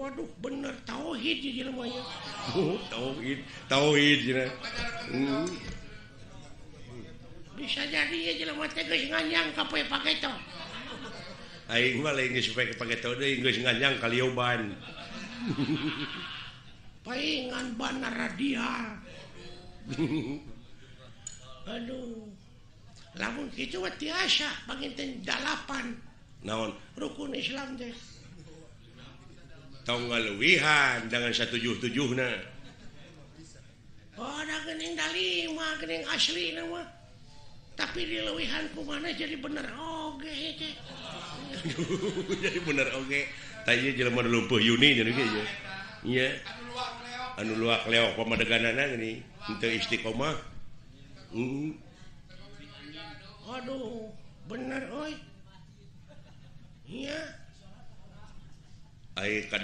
Waduh, bener tauhid di jelema nya. Oh, tauhid, tauhid cenah. Bisa jadi ya jelema teh geus nganyang ka poe paketo. Aing mah lain geus poe paketo deui, geus nganyang kalioban. Paingan bana radial. Aduh. Lamun kitu mah tiasa panginten 8. Naon? Rukun Islam teh. Tong ngaluwihan dengan 177na. Oh, da geuning da 5 geuning asli mah. Tapi dileuwihan ku mana jadi bener oge teh. Jadi bener oge. Tah ieu jelema nu lumpuh Yuni jadi ge ieu. Nya. Anu luak leok pamadeganana geuning henteu istiqomah. Aduh, bener euy. Iya. Ai ka